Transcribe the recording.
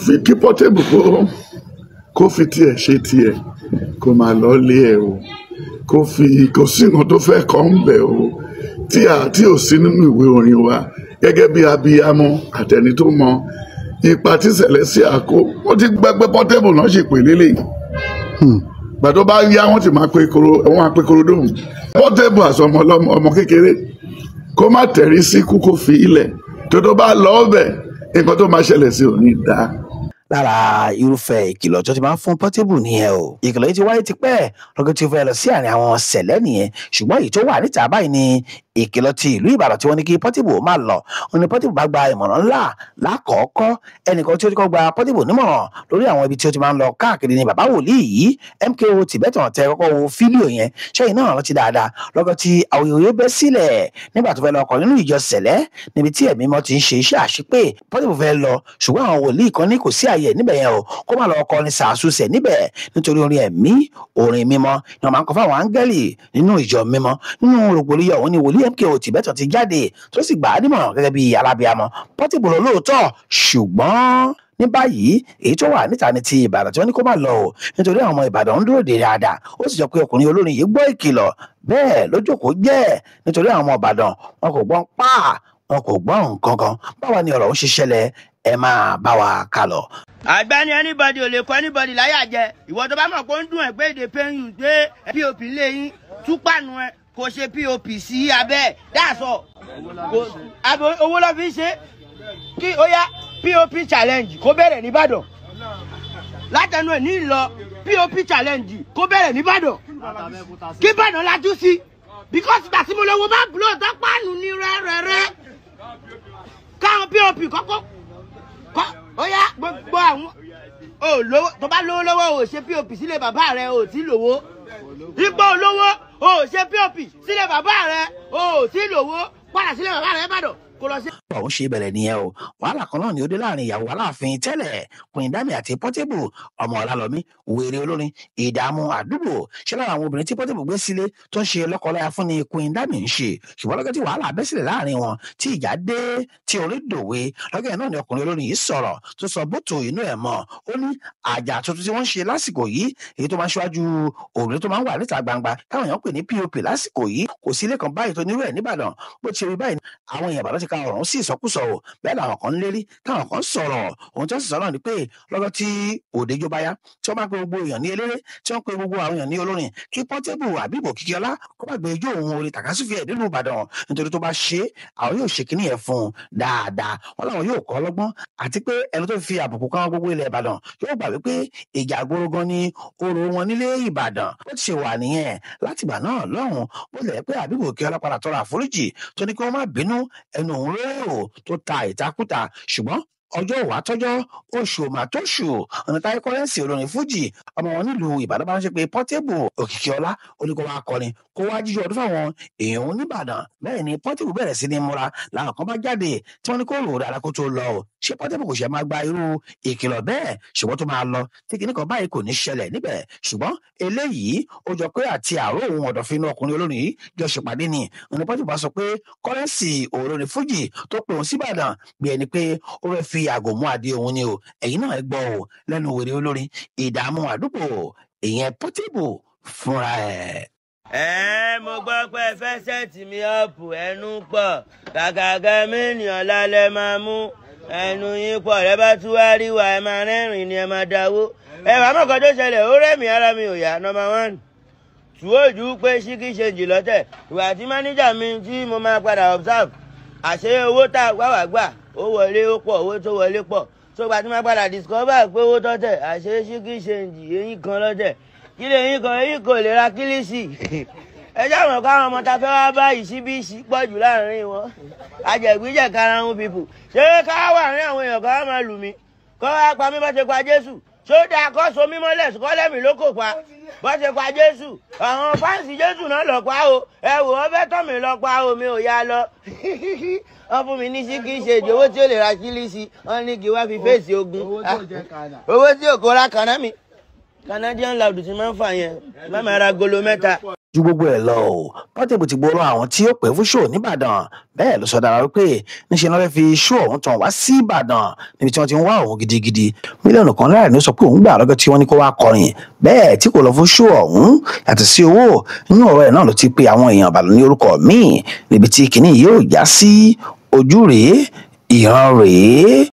Fi kí Portable kó fi tiẹ̀ ṣe tiẹ̀, kó máa lọ lé ẹ̀ o, kó fi kò sí nǹkan tó fẹ́ kọ́ ń bẹ̀ o tí a tí ò sí nínú ìwé orin wa. Gẹ́gẹ́ bí abiyamọ àtẹni tó mọ ipa tí Celestial kó, wọ́n ti gbẹ́gbẹ́ Portable náà ṣe pè lélẹ̀. Gbà tó bá yá, wọ́n ti máa pe koro, wọ́n máa pe korodóhùn Portable àti ọmọ ọlọ́mọ, ọmọ kékeré, kó má tẹ̀rí sí kú, kó fi ilẹ̀ tó bá lọ ọbẹ̀, nǹkan tó máa ṣẹlẹ̀ sí òní dáa. Lára irúfẹ́ ìkìlọ̀ tó ti máa ń fún Portable nìyẹn o. Ìkìlọ̀ yìí ti wáyé tipẹ́ lọ́gọ́ tí ó fẹ́ lọ sí àárín àwọn Cele nìyẹn, ṣùgbọ́n èyí tó wà níta báyìí ni ìkìlọ̀ ti ìlú Ìbàdàn tí wọ́n ní kí Portable má lọ. Wọ́n ní Portable bá gba ìmọ̀ràn ńlá lákọ̀ọ́kọ́. Ẹnìkan tí ó ti kọ́ gba Portable nímọ̀ràn lórí àwọn ibi tí ó ti máa ń lọ káàkiri ni bàbá wòlíì yìí, MKO Tibetan. Tẹ kọ́kọ́ wo fídíò yẹn, ṣẹ́yìn náà rántí dáadáa lọ́gọ́ tí awuyewuye bẹ́ sílẹ̀ nígbà tó fẹ́ lọ kọ nínú ìjọ Cele níbi tí ẹ̀mí mọ́ ti ń ṣe iṣẹ́ àṣepé. Portable fẹ́ lọ, ṣùgbọ́n àwọn wòlíì kan ní kò sí àyè níbẹ̀ yẹn o, kó má lọ kọrin sàásùsẹ̀ níbẹ̀, nítorí orin ẹ̀mí, orin mímọ́ ni wọ́n máa ń kọ fáwọn áńgẹ́lì nínú ìjọ mímọ́. Nínú rògbòdìyàn òun ni wòlíì MKO Tibetan ti jáde tó sì gbà á nímọ̀ràn gẹ́gẹ́ bí alábíamọ. Portable lóòótọ́, ṣùgbọ́n ní báyìí, èyí tó wà níta ní ti Ìbàdàn tí wọ́n ní kó má lọ o, nítorí àwọn ọmọ Ìbàdàn ń dúró de dáadáa. Ó sì jọ pé ọkùnrin olórin yìí gbọ́ ìkìlọ̀ bẹ́ẹ̀ lójókòó jẹ́, nítorí àwọn ọmọ Ìbàdàn wọn kò gbọ́n pa, wọn kò gbọ́ nǹkan kan. Báwa ni ọ̀rọ̀ ń ṣe ṣẹlẹ̀? Ẹ máa bá wa kà lọ. Àgbẹ̀ni, anybody ò lè kọ́ anybody láyà jẹ. Ìwọ tó bá mọ̀ pé ó ń dùn ẹ̀ pé èdè pain you pé POP lé yín túpànù ẹ kò ṣe POP sí abẹ́ dáàsọ̀ owó lọ́ fi ń ṣe. Kí ó yá, POP challenge kó bẹ̀rẹ̀ nìbàdàn látẹnu ẹ̀ ní ìlọ. POP challenge kó bẹ̀rẹ̀ nìbàdàn, kí Ìbàdàn lajú sí, because ìgbà tí mo lọ wo bá blow tó pàánù ní rẹ́rẹ́rẹ́ káwọn POP kọ́kọ́ kọ́. Ó yá, gbogbo àwọn ò lówó, tó bá lówó lọ́wọ́, ò ṣe POP sílé bàbá rẹ, ò tí lówó. Ipò olówó, ò ṣe POP sílé bàbá rẹ, ò tí lówó. Padà sílé bàbá rẹ Ìbàdàn kó lọ sí. Ọ̀hún ṣe bẹ̀rẹ̀ nìyẹn o. Wàhálà kan náà ni ó dé láàrin ìyàwó Aláàfin tẹ́lẹ̀, Queen Dami, àti Portable ọmọ Ọlálọ́mí, wèrè olórin ìdààmú àdúgbò. Ṣé lára àwọn obìnrin tí Portable gbé sílé tó ń ṣe lọ́kọláya fún ni Queen Dami ń ṣe? Ṣùgbọ́n lọ́gọ́ tí wàhálà bẹ́ sílẹ̀ láàrin wọn, tí ìjà dé, tí orí dòwe, lọ́gọ́ yẹn náà ni ọkùnrin olórin yìí sọ̀rọ̀ tó sọ bótò inú ẹ̀ mọ́. Ó ní àjà tuntun tí wọ́n ń ṣe lásìkò yìí, èyí tó máa ń ṣíwájú òrùlé tó máa ń wà níta gbangba táwọn èèyàn pè ní POP lásìkò yìí, kò sí ilé kan báyìí tó nírú ẹ̀ níbàdàn. Bó ti rí báyìí, àwọn èèyàn Ìbàdàn ti ka ọ̀rọ̀ sí ìsọkúsọ o. Bẹ́ẹ̀ làwọn kan ń lérí, táwọn kan sọ̀rọ̀. Ohun tí wọ́n sì sọ náà ni pé lọ́gọ́ tí òdejò bá yá, tí wọ́n bá pe gbogbo èèyàn ní eléré, tí wọ́n pe gbogbo àwọn èèyàn ní olórin, kí Portable Àbíbò Kìkíọlá kó má gbé ijó òun orin tàkásùfì ẹ̀ nínú Ìbàdàn, nítorí tó bá ṣe é, àwọn yóò ṣe kíní ẹ̀ fún un dáadáa. Wọn làwọn yóò kọ́ lọ́gbọ́n, àti pé ẹni tó fi àbùkù kan gbogbo ilẹ̀ Ìbàdàn yóò gbà wípé ìjà àgbòrò gan ni orò wọn nílé Ìbàdàn. Bó ti ṣe wà nìyẹn látìgbà náà lọ́hùn. Bó tilẹ̀ pé Àbíbò Kìkíọlá padà tọrọ àforíjì, tó ní kí wọ́n má bínú, ẹnu òun rérò tó ta ìtakùtà, ṣùgbọ́n ọjọ́ òwà tọ́jọ́, oṣù mà tóṣù, ọ̀nà táyé Kọ́rẹ́ǹsì olórin fújì ọmọ wọn nílùú Ìbàdàn bá ń ṣe pé Portable Òkìkíọlá oníkó wa kọrin, kó wá jíjọ ọdún fáwọn èèyàn oníbàdàn. Bẹ́ẹ̀ ni Portable bẹ̀rẹ̀ sí ní múra, làwọn kan bá jáde tí wọ́n ní kó rò dára kó tó lọ o. Ṣé Portable kò ṣe máa gba irú ìkìlọ̀ bẹ́ẹ̀, ṣùgbọ́n tó máa lọ tí kinní kan báyìí kò ní ṣẹlẹ̀ níbẹ̀? Ṣùgbọ́n eléyìí ó jọ pé àti àárò òun ọ̀dọ̀fin ọkùnrin olórin yìí jọ ṣèpàdé ni. Ọ̀nà Portable bá sọ pé Kọ́rẹ́ǹsì olórin fújì tó pe òun síbàdàn bí ẹni pé ó fẹ́ fi àgò mú adé òun ni o. Ẹ̀yin náà ẹ gbọ́ o lẹ́nu wèrè olórin ìdààmú àdúgbò, ìyẹn Portable fúnra ẹ̀. Ẹ mo gbọ́ pé ẹ fẹ́ set mi up, ẹnu pọ̀ kàkàkà mẹ́nìyàn lálẹ́ máa mú ẹnu yín pọ̀. Ẹ bá tún wá rí wa, ẹ máa rẹ́rìn ni, ẹ máa dáwó. Ẹ wàá mọ̀ kan tó ṣẹlẹ̀, ó rẹ̀mí ara mi ò yá. Number one, tù ó jù pé ṣíkí ṣe jì lọ́tẹ̀ ìwà tí mánéjà mi tí mo máa padà observe, àṣé owó tá a wá wà gbà ó wọlé, ó pọ̀, owó tó wọlé pọ̀. So gbà tí máa padà discover pé owó tọ́tẹ̀, àṣé ṣíkí ṣe jì eyín kan lọ́tẹ̀. Kí lè eyín kan? Eyín kò lè ra kílíṣì. Ẹ jáwọn káwọn ọmọ ta fẹ́ wá báyìí síbí sí pọ̀ jù láàrin wọn, àjẹgbíjẹ karahun pipu. Ṣé ká wà ní àwọn èèyàn kan máa lù mí kọ́ wá pa mí bá ṣe pa Jésù? Ṣó dáa kọ́ so mí mọ́lẹ̀ kọ́ lẹ́mìí ló kò pa bá ṣe pa Jésù? Àwọn fans Jésù náà lọ pa o. Ẹ wò wọ́n fẹ́ tọ́ mi lọ pa o, mi ò yá lọ. Wọ́n fún mi ní síkí ṣe ìjọ owó tí ó lè ra kílíṣì, wọ́n ní kí wá fi fèsì ogun owó tí ò kó ra kànáà mi. Canadian loud ti máa ń fà yẹn, má máa ra golo mẹ́ta. Ju gbogbo ẹ̀ lọ o, Portable ti gbowó lọ́wọ́ àwọn tí ó pè fún ṣóò nìbàdàn. Bẹ́ẹ̀ ló sọ dára wípé níṣẹ́ ni wọ́n fẹ́ fi ṣóò ọ̀hún tàn wá sí Ìbàdàn níbi tí wọ́n ti ń wá òun gidigidi. 1 mílíọ̀nù náírà ni ó sọ pé òun gbà lọ́jọ́ tí wọ́n ní kó wá kọrin, bẹ́ẹ̀ tí kò lọ fún ṣóò ọ̀hún. Yàtọ̀ sí owó, nínú ọ̀rọ̀ ẹ̀ náà ló ti pe àwọn èèyàn Ìbàdàn ní orúkọ míì níbi tí kinní yóò já sí. Ojú rèé, ìran rèé.